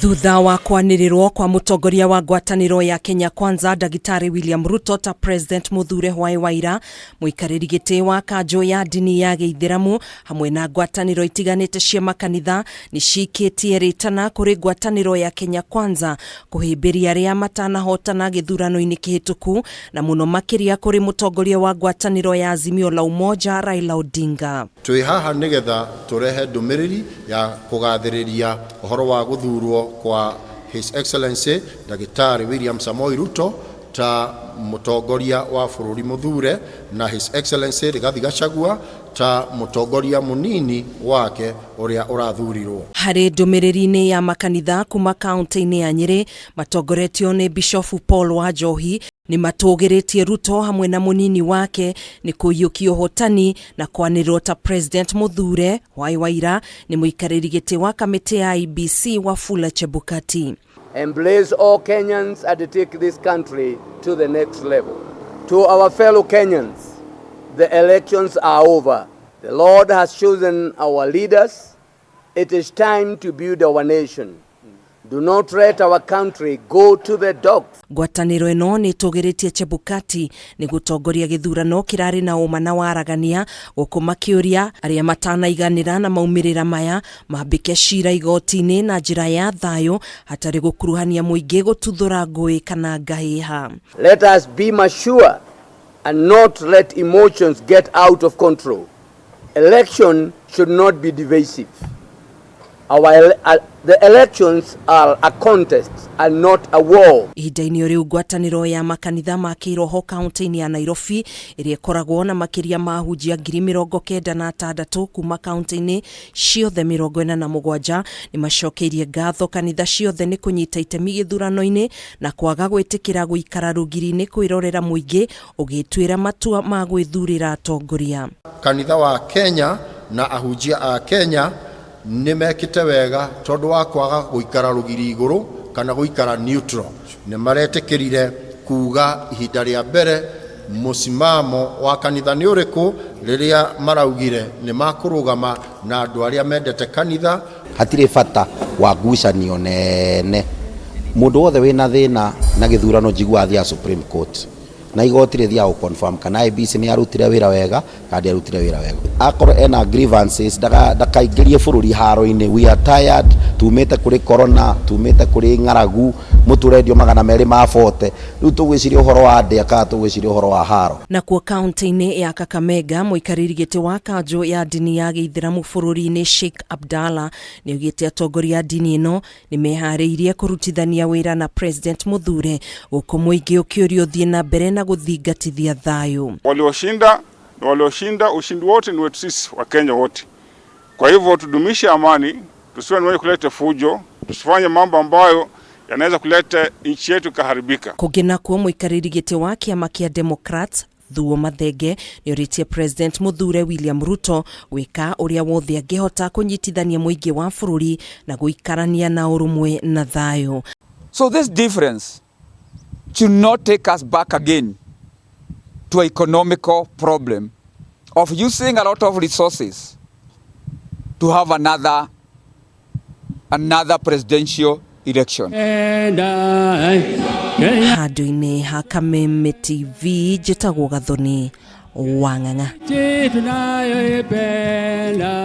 Thutha wa kwanĩrĩrwo kwa mũtongoria wa ngwatanĩro ya Kenya Kwanza, Ndagĩtarĩ William Ruto, ta President mũthure hwaĩ waira, mũikarĩri gĩtĩ wa kanjũ ya ndini ya gĩithĩramu hamwe na ngwatanĩro itiganĩte cia makanitha nĩ ciikĩtie rĩtana kũrĩ ngwatanĩro ya Kenya Kwanza kũhĩmbĩria arĩa matanahotana gĩthurano-inĩ kĩhĩtũku, na mũno makĩria kũrĩ mũtongoria wa ngwatanĩro ya Azimio la Umoja, Raila Odinga. Twĩ haha nĩgetha tũrehe ndũmĩrĩri ya kũgathĩrĩria ũhoro wa gũthurwo kwa His Excellency Ndagĩtarĩ William Samoei Ruto ta mũtongoria wa bũrũri mũthure, na His Excellency Rigathi Gachagua ta mũtongoria mũnini wake ũrĩa ũrathurirwo. Harĩ ndũmĩrĩri-inĩ ya makanitha kuma kaunti-inĩ ya Nyĩrĩ matongoretio nĩ Bishofu Paul Wanjohi, nĩ matũgĩrĩtie Ruto hamwe na mũnini wake nĩ kũiyũkia ũhotani na kwanĩrĩrwo ta President mũthure hwaĩ waira nĩ mũikarĩri gĩtĩ wa kamĩtĩ ya IEBC, Wafula Chebukati. Embrace all Kenyans and take this country to the next level. To our fellow Kenyans, the elections are over. The Lord has chosen our leaders. It is time to build our nation. Do not let our country go to the dogs. Ngwatanĩro ĩno nĩ ĩtũgĩrĩtie Chebukati nĩ gũtongoria gĩthurano kĩrarĩ na ũma na waragania, gũkũ makĩũria arĩa matanaiganĩra na maumĩrĩra maya mambĩke cira igoti-inĩ na njĩra ya thayũ hatarĩ gũkuruhania mũingĩ gũtuthũra ngũĩ kana ngahĩha. Let us be mature and not let emotions get out of control. Election should not be divisive. The elections are a contest and not a war. Ihinda-inĩ o rĩu, ngwatanĩro ya makanitha ma kĩroho kaunti-inĩ ya Nairobi, ĩrĩa ĩkoragwo na makĩria ma ahunjia 96,000 kuma kaunti-inĩ ciothe 47, nĩ macokeirie ngatho kanitha ciothe nĩ kũnyita itemi gĩthurano-inĩ na kwaga gwĩtĩkĩra gũikara rũgiri-inĩ kwĩrorera mũingĩ ũgĩtuĩra matua ma gwĩthurĩra atongoria. Kanitha wa Kenya na ahunjia a Kenya nĩ mekĩte wega tondũ wa kwaga gũikara rũgiri igũrũ kana gũikara neutral. Nĩ maretĩkĩrire kuga ihinda rĩa mbere mũsimamo wa kanitha nĩ ũrĩkũ, rĩrĩa maraugire nĩ makũrũgama na andũ arĩa mendete kanitha. Hatirĩ bata wa ngucanio nene. Mũndũ wothe wĩna thĩna na gĩthurano, njiguaga athiaga Supreme Court, na igoti rĩthiaga gũ confirm kana IEBC nĩ yarutire wĩra wega kana ndĩarutire wĩra wega. Akorwo ena grievances, ndakaingĩrie bũrũri haro-inĩ. We are tired. Tumĩte kũrĩ corona, tumĩte kũrĩ ng'aragu, mũtu ũrendio 240. Rĩu tũgwĩciria ũhoro wa ndĩa kana tũgwĩciria ũhoro wa haro? Nakuo kaunti-inĩ ya Kakamega, mũikarĩri gĩtĩ wa kanjũ ya ndini ya gĩithĩramu bũrũri-inĩ, Sheikh Abdallah, nĩ augĩte atongoria a ndini ĩno nĩ meharĩirie kũrutithania wĩra na President mũthure, gũkũ mũingĩ ũkĩũrio ũthiĩ na mbere na gũthingatithia thayũ. Walioshinda na walioshinda, ushindi wote ni wetu sisi Wakenya wote. Kwa hivyo tudumishe amani, tusiwe ni wenye kuleta fujo, tusifanye mambo ambayo yanaweza kuleta nchi yetu ikaharibika. Kũngĩ nakuo, mũikarĩri gĩtĩ wa kĩama kĩa Democrats, Thuo Mathenge, nĩ orĩtie President mũthure William Ruto gwĩka ũrĩa wothe angĩhota kũnyitithania mũingĩ wa bũrũri na gũikarania na ũrũmwe na thayũ. So this difference should not take us back again to an economical problem of using a lot of resources to have another presidential election. Handũ-inĩ ha Kameme TV, njĩtagwo Gathoni Wang'ang'a.